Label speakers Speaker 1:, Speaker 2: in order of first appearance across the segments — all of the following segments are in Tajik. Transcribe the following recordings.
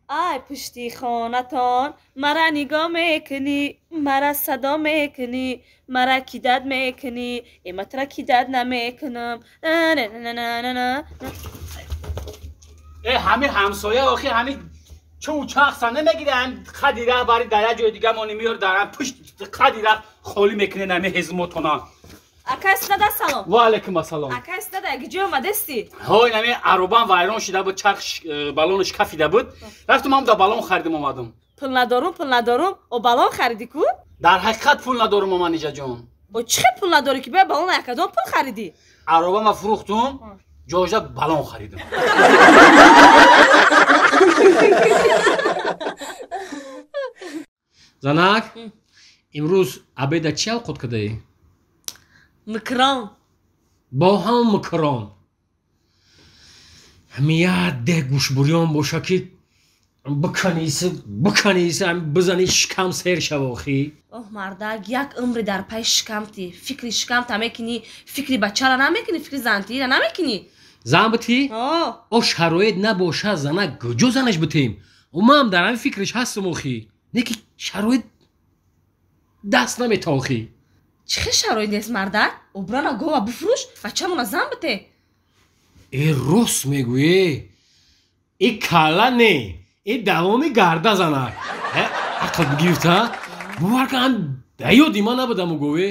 Speaker 1: Ай пушти хонатон мара нигоҳ мекунӣ, мара садо мекунӣ, мара кидат мекунӣ, эматра кидат намекунам.
Speaker 2: Э ҳами ҳамсоя охи ҳами чӯчақса намегире, ҳам қади раҳ бари дар як ҷои дига мони меёр, дар ҳам пушт қади раҳ холӣ мекунен ҳами ҳезмотона.
Speaker 1: Акай сидада салом.
Speaker 2: Ва алайкум ассалом.
Speaker 1: Акай сидада гиҷо омадасти?
Speaker 2: Ҳой нами аробам вайрон шида буд, чарх балонаш кафида буд. Рафтум ҳам да балон харидим омадум.
Speaker 1: Пул надорум, пул надорум. О балон хариди ку?
Speaker 2: Дар ҳақиқат пул надорум оманиҷа ҷон.
Speaker 1: О чӣ хел пул надорӣ ки бая балон якадон пул харидӣ?
Speaker 2: Аробама фурӯхтум, ҷожа балон харидум. Занак, имрӯз обеда чӣ авқот кардаӣ?
Speaker 1: Микрон.
Speaker 2: Бо ҳам микрон. Ҳами як деҳ гӯшбурён боша ки биканиси, биканиси, ҳами бизани шикам сер шава охи.
Speaker 1: Оҳ мардак, як умри дар пай шикамти. Фикри шикамта мекунӣ, фикри бачара намекунӣ, фикри зантиира намекунӣ.
Speaker 2: Зан битӣ? О шароит набоша занак куҷо занаш битем? Ман дар ҳами фикриш ҳастам охи. Не ки шароит даст намета охи.
Speaker 1: Чӣ хел шароит нест мардак? Обрана гова бифурӯш, бачамона зан бите.
Speaker 2: Э рост мегӯе. И калла не, и давоми гарда занак. Ақл бигирифта? Бовар кун, да ёди ман набудаму гове.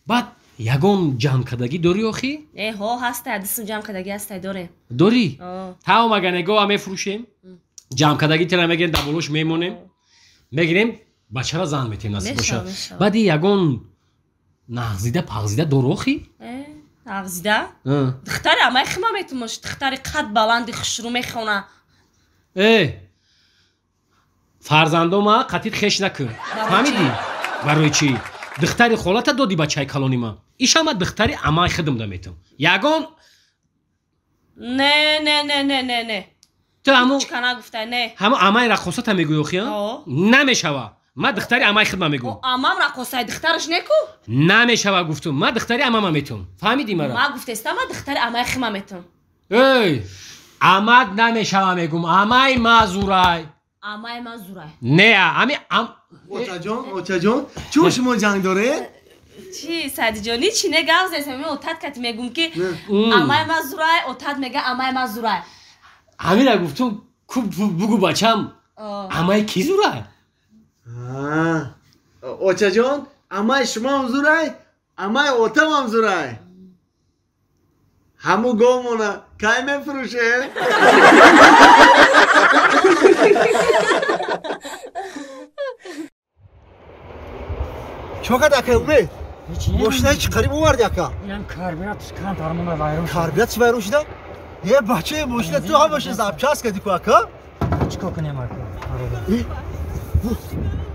Speaker 2: Баъд ягон ҷамъкардагӣ дорӣ охи?
Speaker 1: Э ҳо ҳастай, дисм ҷамъкардагӣ ҳастай дорем.
Speaker 2: Дорӣ? Таом агар негова мефурӯшем, ҷамъкардагӣ тира мегирем, дар болош мемонем, мегирем, бачара зан метем насиб боша. Баъди ягон нағзида пағзида дорӣ охи?
Speaker 1: Нағзида? Духтари амай хима метумош, духтари қад баланди хушрӯ мехона.
Speaker 2: Э фарзандома қатит хеш накун. Фаҳмидӣ? Барои чӣ? Духтари холата доди бачаи калони ман. Ишама духтари амай хидм да метум. Ягон
Speaker 1: Не, не, не, не, не, не.
Speaker 2: Ту ҳаму
Speaker 1: чӣ нагуфтай, не.
Speaker 2: Ҳаму амай рақосата мегӯӣ охи, Намешава. Ман духтари амай хидма мегӯм.
Speaker 1: Амам рақосай духтараш неку?
Speaker 2: Намешава гуфтум. Ман духтари амама метум. Фаҳмидӣ мара?
Speaker 1: Ман гуфтестам, ман духтари амай хидма метум.
Speaker 2: Эй, амад намешава мегӯм. Амай мазурай.
Speaker 1: Амай мазурай.
Speaker 2: Не, ами ам
Speaker 3: Очаҷон, очаҷон, чун шумо ҷанг доред?
Speaker 1: Чӣ, Садиҷон, ҳичи не гап зесам. Ми отат кати мегӯм ки амай мазурай, отат мега амай мазурай.
Speaker 2: Ҳамина гуфтум, ку бугу бачам, амай ки зурай?
Speaker 3: Очаҷон, амай шумоам зурай, амай отамам зурай. Ҳаму говмона кай мефурӯшед? Чико кард акай Умед? Мошинаи чӣ қариб оварди ака?
Speaker 4: Инам карбюратор кан дармона вайрон шуд.
Speaker 3: Карбюратор вайрон шуда? Е бачаи мошина ту ҳамаша запчас кардӣ ку ака?
Speaker 4: Чико кунем ака?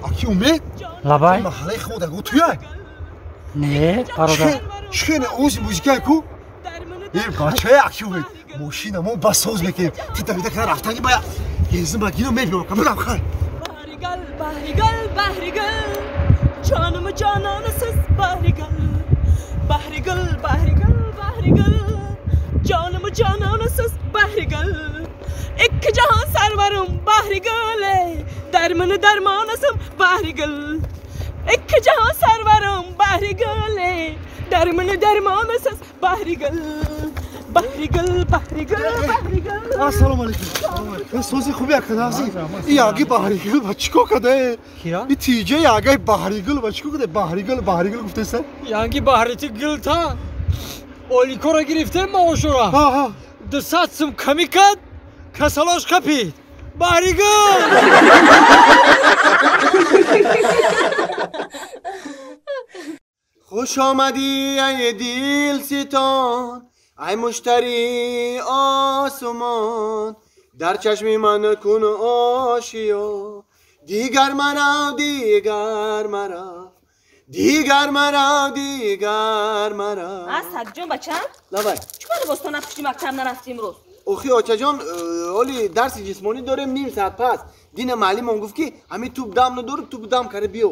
Speaker 3: Аки Умед?
Speaker 4: Лабай?
Speaker 3: Маҳаллаи худо гу туяй?
Speaker 4: Не, бародар.
Speaker 3: Чӣ не ози музикай ку? Е бачаи аки Умед, мошина мо ба соз мекунем. Ту давида кара рафтанги бая гензин ба гино мебиёр ка бирам хай.
Speaker 5: Баҳригал, баҳригал, баҳригал, ҷонум ҷононасиз баҳригал. Баҳригал, баҳригал, баҳригал, ҷонум ҷононасиз баҳригал. Ikki jahon sarvarim bahrigul, darmini darmonasım bahrigul. Ikki jahon sarvarim bahrigul, darmini darmonasiz bahrigul. Bahrigul, bahrigul, bahrigul.
Speaker 3: Ассалому алайкум. Сози хуби ака нази. И яги баҳригул ба чико када? И тиҷа ягай баҳригул ба чико када? Баҳригул, баҳригул гуфтеса?
Speaker 4: Янги баҳрити гулта. Оликора гирифтем маошура.
Speaker 3: Ҳа.
Speaker 4: 200 сум ками кард. Касалош қапид. Баҳригул!
Speaker 3: Хуш омадӣ ай дилситон, ай муштари осмон, дар чашми ман кун ошиё, дигар маро, дигар маро, дигар маро, дигар маро.
Speaker 1: А Садиҷон бачам?
Speaker 3: Лабай.
Speaker 1: Чӣ кор бостон напушти мактаб нарафти имрӯз?
Speaker 3: Охи очаҷон, ҳоли дарси ҷисмонӣ дорем ним саат пас. Дина маълимон гуфт ки ҳамин туп дам надору туп дам карда биё.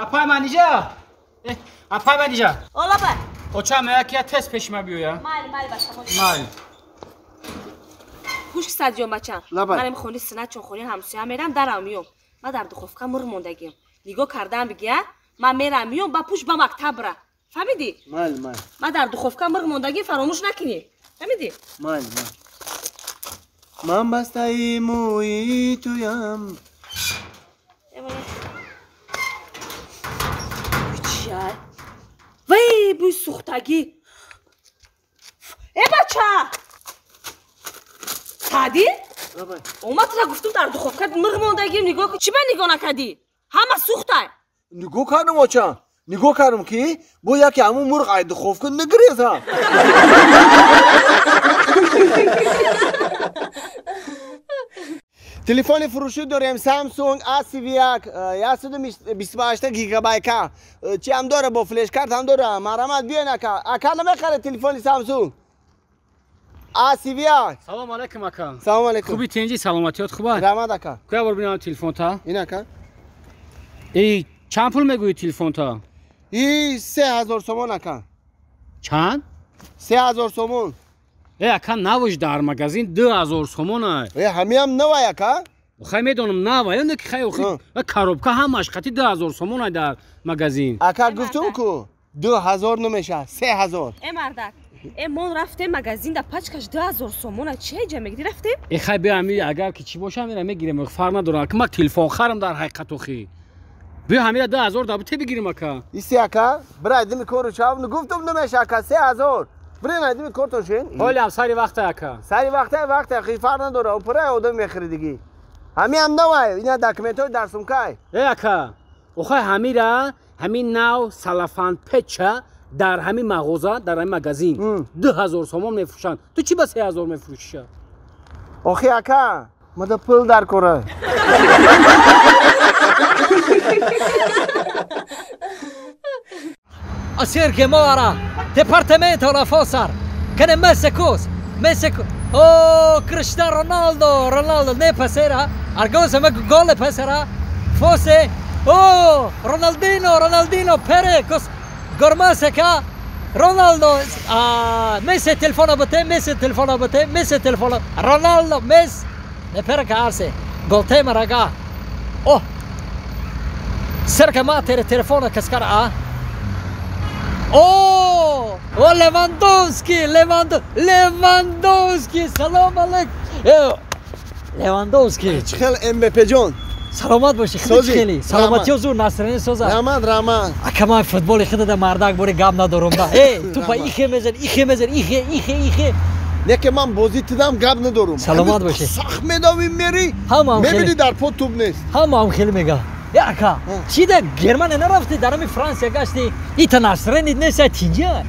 Speaker 2: Апай Манижа! Апай Манижа!
Speaker 1: Олабай.
Speaker 2: Очам, як я тест пеши ма биёя.
Speaker 1: Майли, майли бачам.
Speaker 2: Майли.
Speaker 1: Гӯш садҷон бачам. Манам хони сина чон хони ҳамсоя мерам дарам миём. Ма дар духовка мурғ мондагим. Нигоҳ кардан бигия, ман мерам миём ба пуш ба мактаб ра. Фаҳмидӣ?
Speaker 3: Майли, майли.
Speaker 1: Ма дар духовка мурғ мондагим фаромӯш накунӣ. Фаҳмидӣ?
Speaker 3: Майли, майли. Ман бастаи мӯи туям.
Speaker 1: Чия? Вай, бӯи сӯхтагӣ. Э бача! Саъдӣ? Омад тура гуфтум дар духовка мурғ мондагим нигоҳ кун. Чӣ ба нигоҳ накардӣ? Ҳама сӯхтай.
Speaker 3: Нигоҳ кардам оча. Нигоҳ кардам ки бо яке ҳамун мурғ ай духовка нагиреза. Телефони фурӯшӣ дорем Samsung A31 128 гигабайка. Чи ҳам дора бо флешкарт ҳам дора. Марҳамат биёен ака. Ака намехаред телефони Samsung A31.
Speaker 2: Салом алейкум ака.
Speaker 3: Салом алейкум.
Speaker 2: Хуби тинҷи саломатиёт хуб аст?
Speaker 3: Раҳмат ака.
Speaker 2: Куя бор бинам телефонта?
Speaker 3: Ин ака.
Speaker 2: Эй, чанд пул мегӯӣ телефонта?
Speaker 3: И 3000 сомон ака.
Speaker 2: Чанд?
Speaker 3: 3000 сомон.
Speaker 2: Э ака навош дар магазин 2000 сомон ай.
Speaker 3: Э ҳамиам навай ака?
Speaker 2: Хай медонам навай, не ки хай охи. Коробка ҳамаш қати 2000 сомон ай дар магазин.
Speaker 3: Ака гуфтум ку 2000 намеша, 3000.
Speaker 1: Э мардак, э мон рафтем магазин да пачкаш 2000 сомон ай чӣ ҷа мегири рафтем?
Speaker 2: Э хай биё ҳами агар ки чӣ боша мера мегирем, фарқ надорам. Ки ма телефон харам дар ҳақиқат охи. Биё ҳамира 2000 да бите бигирим ака.
Speaker 3: Иси ака, бирай дими кору чав, гуфтум намеша ака 3000. Блин, айдими кортошин.
Speaker 2: Ҳолиам сари вақта ака.
Speaker 3: Сари вақта вақта хи фарқ надора, пурай одам мехӯри диги. Ҳамиам навай, ина документҳои дар сумкай.
Speaker 2: Э ака, охай ҳамира, ҳамин нав салафан печа дар ҳамин мағоза, дар ҳамин магазин 2000 сомон мефурӯшанд. Ту чӣ ба 3000 мефурӯшиша?
Speaker 3: Охи ака, мада пул дар кора.
Speaker 4: Asir mora, departamento la Fossar, che ne messe cos, messe oh Cristiano Ronaldo, Ronaldo ne passerà, Argosa ma gol passerà, fosse oh Ronaldinho, Ronaldinho Pere cos gormase ka Ronaldo ah messe telefono bote, messe telefono bote, messe telefono Ronaldo mess ne pere ka arse, gol tema raga. Oh cerca matere telefono cascara a Oh, oh Lewandowski, Lewandowski, салом алейкум. Lewandowski.
Speaker 3: Хел МБП ҷон.
Speaker 4: Саломат бошӣ, хеле. Саломатиё зур насрини соза.
Speaker 3: Раҳмат, раҳмат.
Speaker 4: Ака ман футболи худада мардак бори гап надорум да. Эй, тупа ихе мезан, ихе мезан, ихе, ихе, ихе.
Speaker 3: Не ки ман бозӣ тидам гап надорум.
Speaker 4: Саломат бошӣ.
Speaker 3: Сахт медавӣ мери. Мебинӣ дар по туп нест.
Speaker 4: Ҳамаам хеле мега. Ака, чӣ да Германия нарафтӣ, дар ҳами Франсия гаштӣ, ита насрени нест, тинҷа?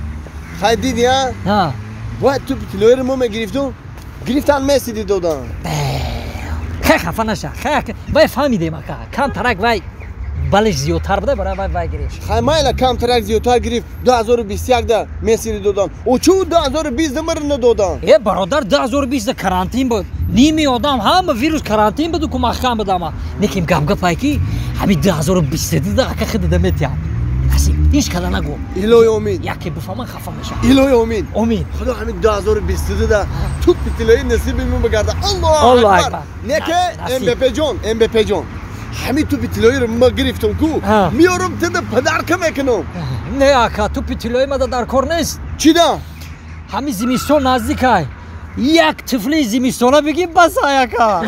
Speaker 3: Хай дидӣ, а? Бояд тупи тиллоиро мо мегирифтум, гирифтан Месси дидодан.
Speaker 4: Хай хафа наша, хай вай фаҳмидем ака, камтарак вай балеш зиёдтар буда, барои вай вай гирифт.
Speaker 3: Хай майла камтарак зиёдтар гирифт, 2021 да Месси додан. О чӯ 2020 да мара надодан?
Speaker 4: Э бародар, 2020 да карантин буд. Ними одам ҳама вирус карантин буду ку маҳкам буд ама. Неким гап-гапай ки ҳами 2022 да ака худада метиҳам. Насиб, ҳеч када нагӯ.
Speaker 3: Илоҳи омин.
Speaker 4: Яке бифаҳман хафа мешавам.
Speaker 3: Илоҳи омин.
Speaker 4: Омин.
Speaker 3: Худо ҳамин 2022 да тупи тиллоӣ насиби мо бигарда. Аллоҳу акбар. Не ки МБП ҷон, МБП ҷон. Ҳамин тупи тиллоиро ма гирифтам ку, меорам тида падарка мекунам.
Speaker 4: Не ака, тупи тиллоӣ мада дар кор нест.
Speaker 3: Чӣ да?
Speaker 4: Ҳамин зимистон наздикай. Як тифли зимистона бигӣ бас ай ака.